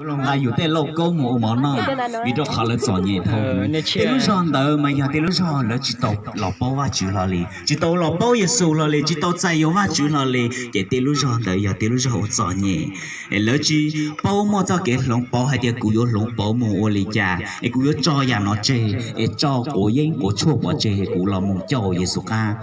Los nqa yus tej lauj kaub mus ua mov noj, vim rau qhov lawv txom nyem dhau. Tej lub zog ntawd mas yog tej lub zog lawv tsis tau los paub Vajtswv hlo li, tsis tau los paub Yexus hlo li, tsis tau txais yuav Vajtswv hlo li, ces tej lub zog ntawd yog tej lub zog uas txom nyem. Es lawv tsis paub muaj txoj kev hloov pauv hais tias kuv yuav hloov pauv mus ua li cas es kuv yuav tso yam no tseg es tso quav yeeb quav tshuaj pov tseg es kuv los mus caum Yexus qab.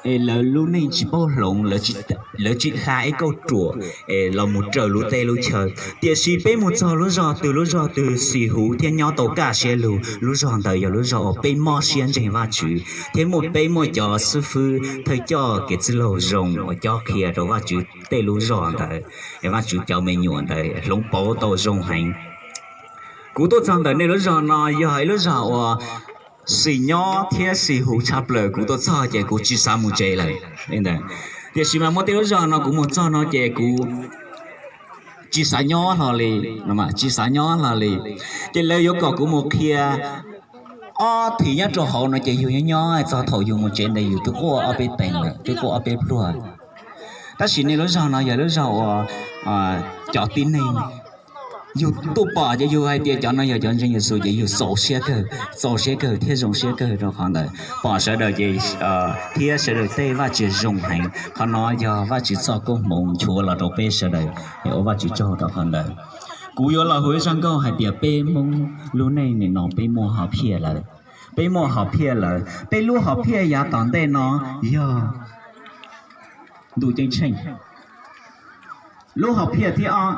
Es lawv lub neej tsis paub hloov, lawv tsis hla ib kauj ruam los mus raws lub teb lub chaw. Tiam sis peb mus txog lub zog twg lub zog twg xis huv thiab nyob tau kaj siab lug, lub zog ntawd yog lub zog uas peb mob siab ntseeg Vajtswv thiab muaj peb muaj cov xib fwb thawj coj kev txwj laug zoo uas cob qhia rau Vajtswv tej lub zog ntawd, Vajtswv cov me nyuam ntawd hloov pauv tau zoo heev. Kuv tuaj txog ntawm nej lub zog no yog ib lub zog uas xis nyob thiab xis huv tshaj plaws, kuv tuaj txog ces kuv tsis xav mus tsev lawm. Tiam sis mas muaj tej lub zog no kuv mus txog no ces kuv tsis xav nyob hlo li, tsis xav nyob hlo li. Ces lawv yuav kom kuv mus qhia ob thim nyob rau hauv no ces yus nyob nyob txog thaum yus mus tsev ntawd yus twb quaj ob peb teev lawm, twb quaj ob peb pluag. Tab sis nej lub zog no yog lub zog uas cov tib neeg yus tuaj pom ces yus hais tias cov no yog cov ntseeg Yexus ces yus txaus siab kawg, txaus siab kawg thiab zoo siab kawg rau qhov ntawd pom sawv daws ces thiab sawv daws tej Vajtswv zoo heev. Qhov no yog Vajtswv txoj koob hmoov nchuav los rau peb sawv daws, ua Vajtswv tsaug rau qhov ntawd. Kuv yuav los hu ib zaj nkauj hais tias peb Hmoob lub neej nim no peb muaj hom phiaj lawm, peb muaj hom phiaj lawm. Peb lub hom phiaj yav tom ntej no yog ntuj ceeb tsheej. Lub hom phiaj thib ob,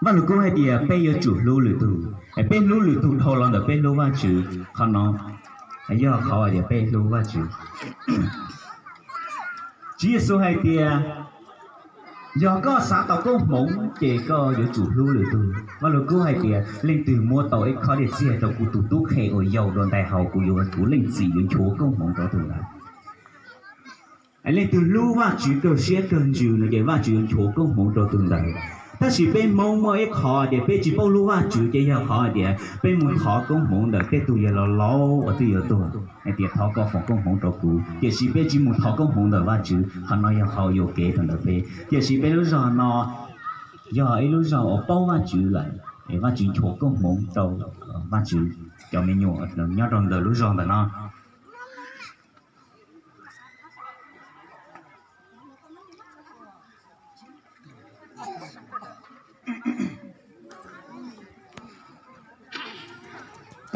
Vaj Lug Kub hais tias peb yuav tsum hlub lwm tus, peb hlub lwm tus dhau los ntawm peb hlub Vajtswv. Qhov no yog qhov tias peb hlub Vajtswv. Tswv Yexus hais tias yog koj xav tau koob hmoov ces koj yuav tsum hlub lwm tus. Vaj Lug Kub hais tias leej twg muab tau ib khob dej txiag rau kuv tus tub qhe uas yau dua ntais haus, kuv yuav, kuv leej txiv yuav nchuav koob hmoov rau tus ntawd. Leej twg hlub Vajtswv kawg siab kawg ntsws no ces Vajtswv yuav nchuav koob hmoov rau tus ntawd. Tab sis peb Hmoob muaj ib qho tias peb tsis paub hlub Vajtswv ces yog qhov tias peb mus thov koob hmoov ntawm tej tus yawg laus laus uas twb yuav tuag hais tias thov koj foom koob hmoov rau kuv, tiam sis peb tsis mus thov koob hmoov ntawm Vajtswv. Qhov no yog qhov yuam kev rau ntawm peb. Tiam sis peb lub zog no yog ib lub zog uas paub Vajtswv lawm, Vajtswv nchuav koob hmoov rau Vajtswv cov me nyuam nyob rau ntawm lub zog ntawm no.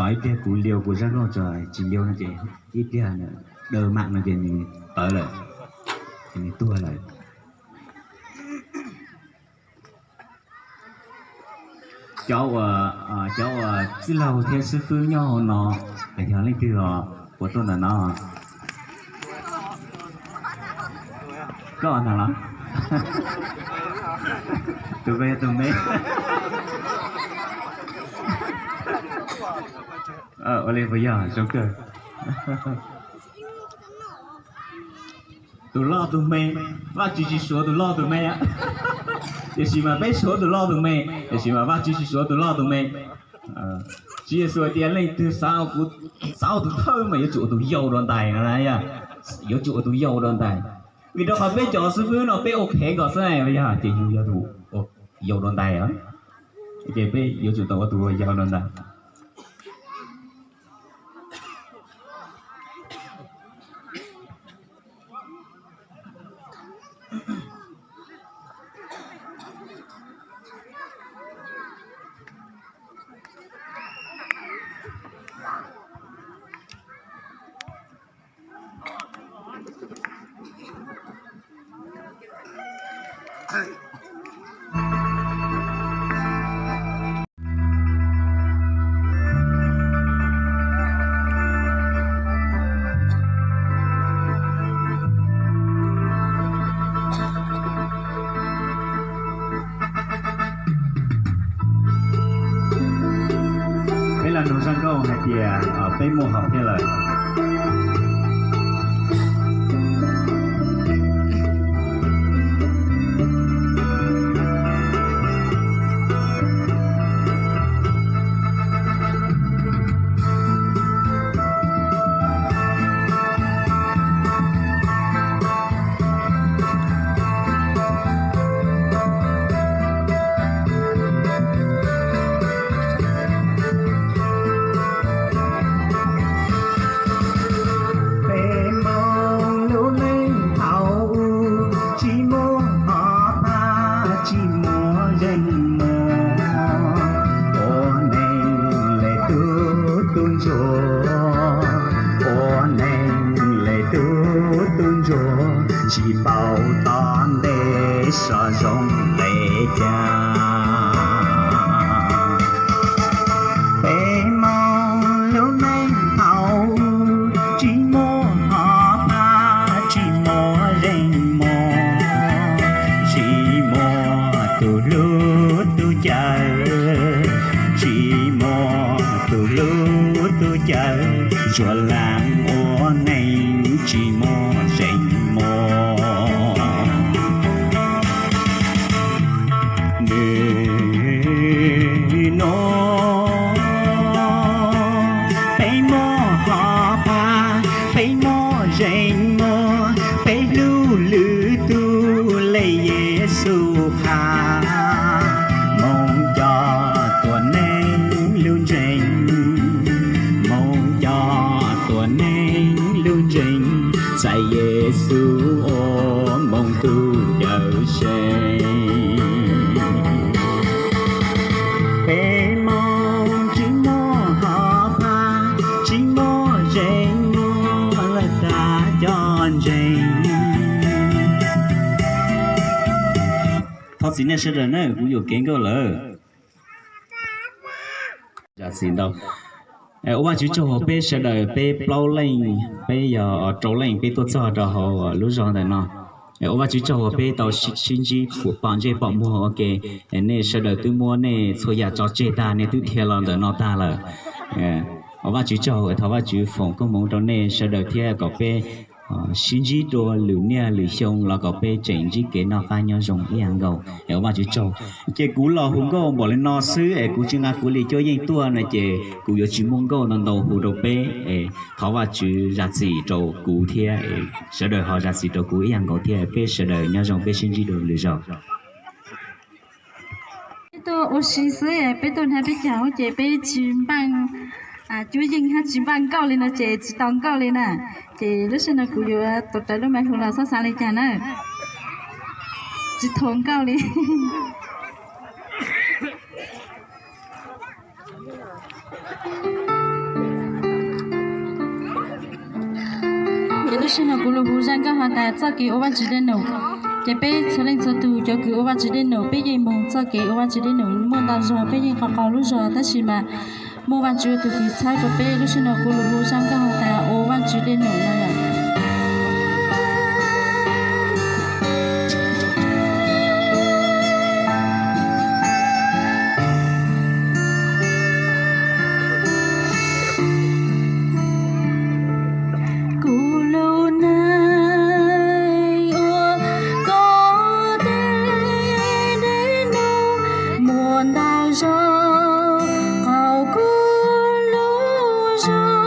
Tos ib pliag kuv liu kuv zaj nkauj tso, tsis liu no ces ib pliag daws mam no ces nws tawv lawm, ces nws tuag lawm. Cov uas, cov uas txwj laug thiab xib fwb nyob hauv no, yog leej twg os, puas tuaj ntawm no? Koj ntag los? Tus koj yog tus me. Ua li puas yog zoo kawg? Tus loj tus me, Vajtswv tsis suav tus loj tus me, tiam sis mas peb suav tus loj tus me, tiam sis mas Vajtswv tsis suav tus loj tus me. Tswv Yexus hais tias leej twg xav ua tus thawj mas yuav tsum ua tus yau dua ntais no, yuav tsum ua tus yau dua ntais. Vim rau qhov peb cov xib fwb no peb ua phem nkaus xwb, yog ces yus yog tus yau dua ntais, ces peb yuav tsum tau ua tus yau dua ntais. Peb los nug zaj nkauj hais tias peb muaj hom phiaj lawm. Ua neeg le tub tub ntsuag, ua neeg le tub tub ntsuag, tsis paub tom ntej sov zoo le caag. Peb Moob lub neej thaum ub, tsis muaj hom phaj, tsis muaj zeem muag, tsis muaj tus hlub tus caw, tsis muaj tus hlub tus caw, ntsuag laam ua neej tsis muaj zeem muag. Nwg nuav peb muaj hom phaj, peb muaj zeem muag, peb hlub lwm tug le Yexus qha. Moog coj tuam neeg lub ntseeg, moog coj tuam neeg lub ntseeg, txais Yexus ua moog tug cawm seej. Peb Moob tsis muaj hom phaj, tsis muaj zeem muag, lawv txhad coj ntseeg. Thov txim nej sawv daws na, kuv yuam kev nkauj lawm. Zam txim ntau. Ua Vajtswv tsaug uas peb sawv daws peb plaub leej, peb yog rau leej peb tuaj txog rau hauv lub zog ntawm no. Ua Vajtswv tsaug uas peb tau sib ntsib pom ntsej pom muag ua ke. Nej sawv daws twb muab nej txhua yam tso tseg tag, nej twb dhia los ntawm no tag lawm. Ua Vajtswv tsaug, thov Vajtswv foom koob hmoov rau nej sawv daws thiab kom peb sib ntsib dua lwm niaj lwm xyoo los kom peb tseem ntsib kev noj qab nyob zoo ib yam nkaus. Ua Vajtswv tsaug. Ces kuv los hu nkauj npaum li no xwb es kuv tsis nqa kuv li cuab yeej tuaj no ces kuv yuav tsis muaj nkauj ntau ntau hu rau peb. Thov Vajtswv zam txim rau kuv thiab, sawv daws ho zam txim rau kuv ib yam nkaus thiab. Peb sawv daws nyob zoo, peb sib ntsib dua lwm zaus. Peb tuaj ua si xwb, peb tuaj hnav peb caug ces peb tsis npaj cuab yeej hab tsis npaj nkauj li no ces tsis tau nkauj li na. Ces lub sij hawm no kuv yuav tuav rawv lub maiv hu los xob xaav li cas na, tsis tau nkauj li. Ces lub sij hawm no kuv lug hu zaj nkauj has tas txoj kev ua Vajtswv dej num. Ces peb txhua leej txhua tug cov kws ua Vajtswv dej num peb yeej moog txoj kev ua Vajtswv dej num muaj ntau zog, peb yeej qhov qhov lub zog, tab sis mas muaj Vajtswv tus kws txhawb rau peb. Lub sij hawm no kuv lug hu zaj nkauj has tas ua Vajtswv dej num no yom. Kuv lub neej ua koj tej dej num muaj ntau zog, qaug kuv lub zog.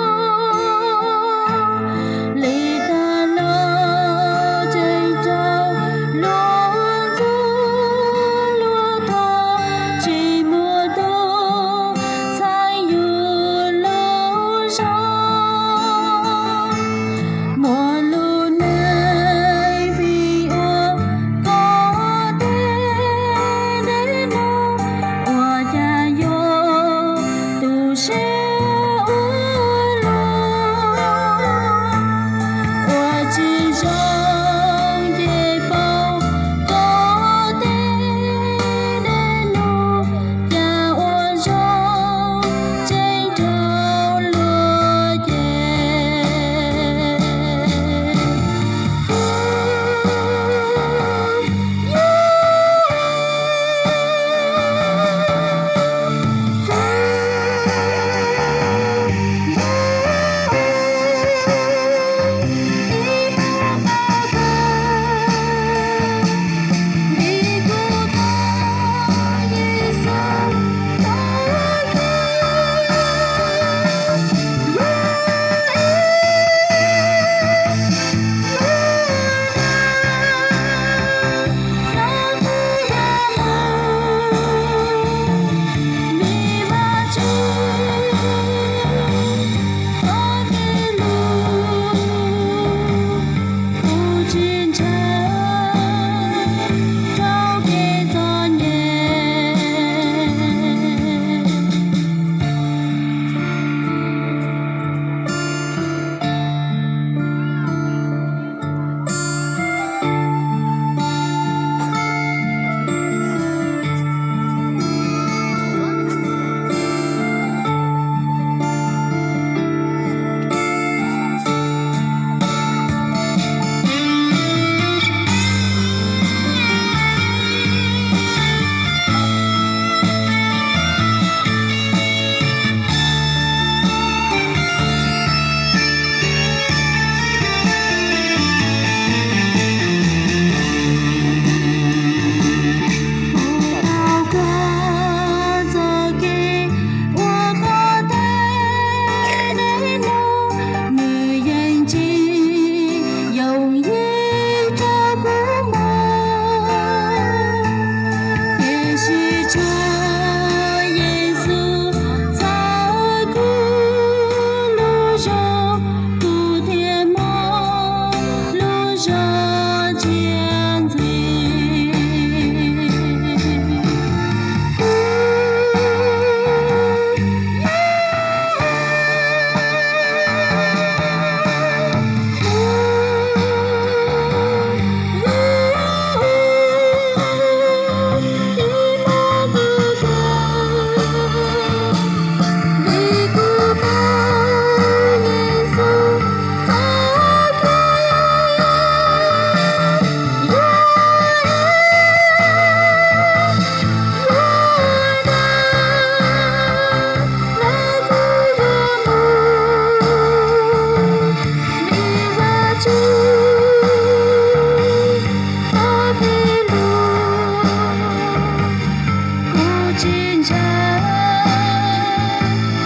tsis ntshai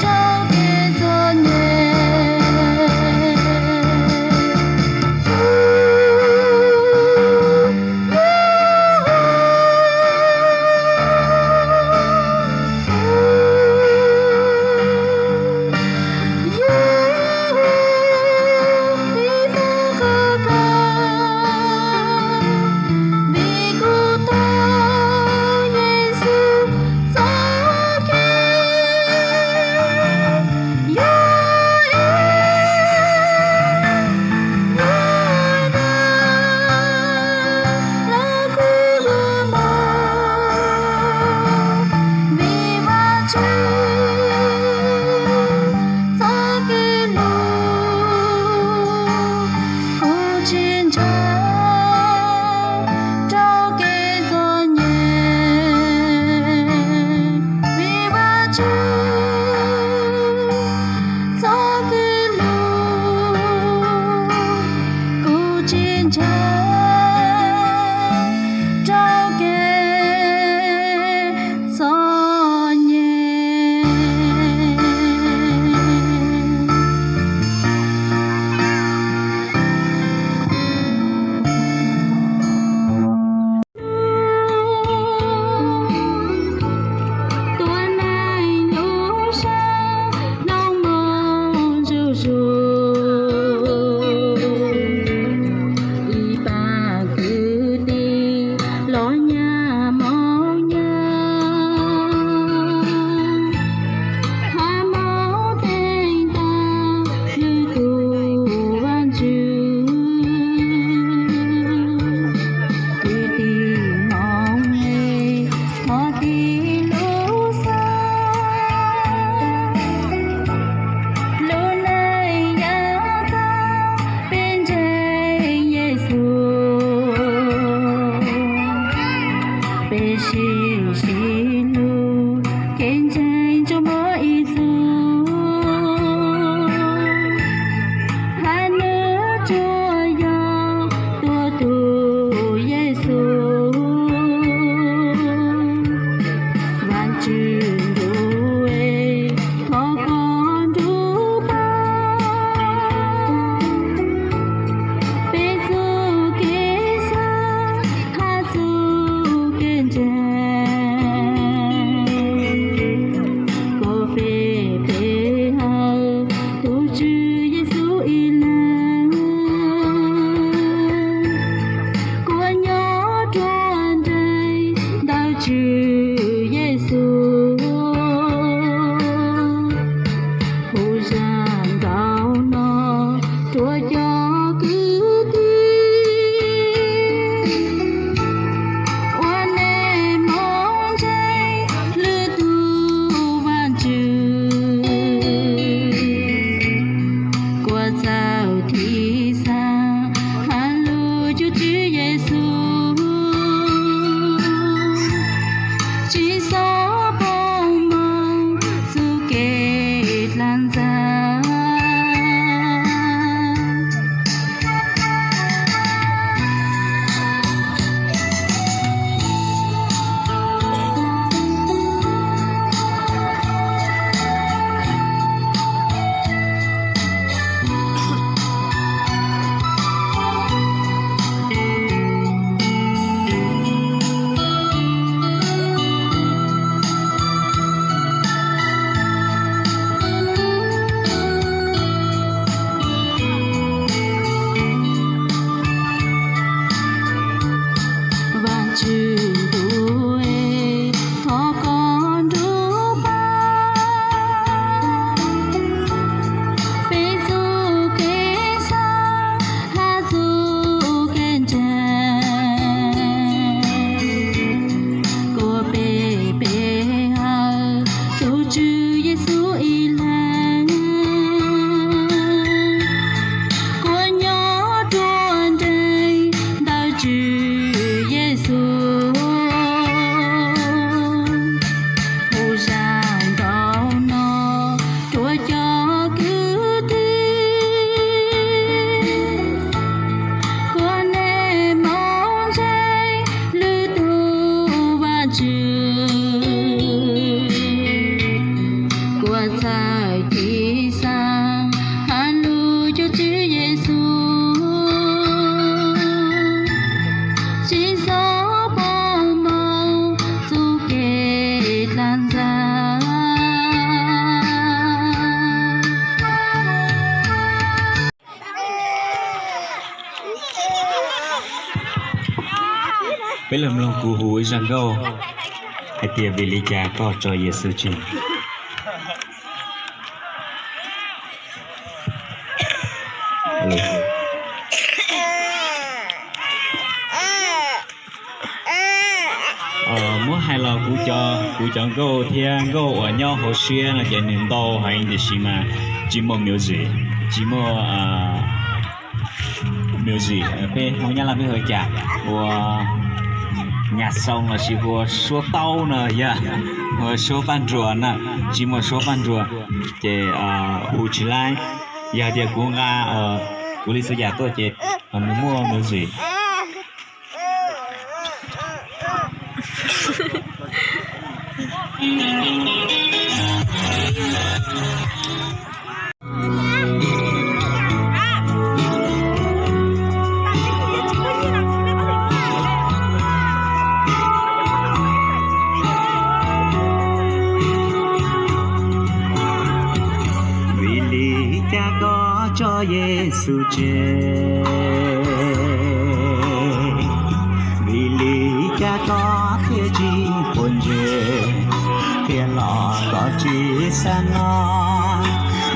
rau kev txom nyem. Vim kuv tau Yexus txoj kev, yog ib nyuag dag los kuj yuav mob. Vim Vajtswv txoj kev hlub, kuv tsis ntshai rau kev txom nyem. Vim Vajtswv txoj kev hlub, kuv tsis ntshai rau kev txom nyem. Los mloog kuv hu ib zaj nkauj hais tias vim li cas koj tso Yexus tseg. Muab hais los kuv cov nkauj thiab nkauj uas nyob hauv siab no ces nws ntau heev tiam sis mas tsis muaj music, tsis muaj music, peb Hmoob Nyab Laj peb hu cas, ua nyas xoo lossis hu ua suab taub no yog, hu ua suab paj nruas na, tsis muaj suab paj nruas ces hu tsis laib. Yog tias kuv nqa kuv li xwb yam tuaj ces nws muaj music. Vim li cas koj tso Yexus tseg? Vim li cas koj thiaj tsis quav ntsej? Qhia los koj tsis xav noj,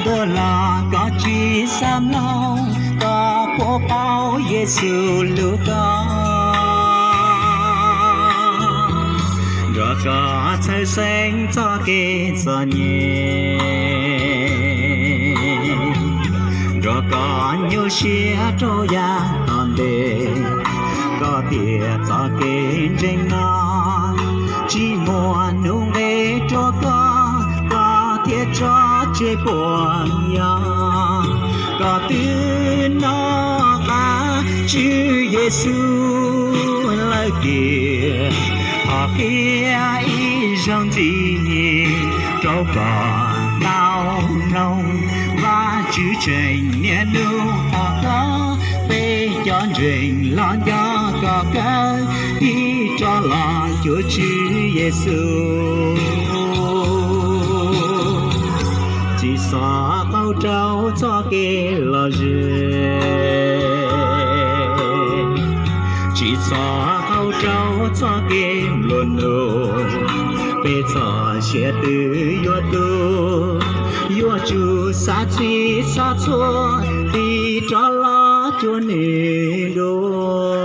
ntuas los koj tsis xav mloog, koj puas paub Yexus hlub koj? Nrog koj txhawj xeeb txoj kev txom nyem, nrog koj nyuaj siab rau yav tom ntej, koj tias txoj kev ntseeg no tsis muaj nuj nqis rau koj, koj thiaj tso tseg puas yog? Koj twb noj qab Tswv Yexus lawm tiag, thov qhia ib zaug ntxiv rau kom tau mloog. Vajtswv tseem niaj hnub thov koj, peb cov ntseeg los nco koj kawg, tig rov los cuag Tswv Yexus. Tsis txhob qaug rau txoj kev lom zem, tsis txhob qaug rau txoj kev nplua nuj. Peb txoj sia twb yuav tu, yuav tsum xav txhij xav txhua, tig rov los cuag nws dua.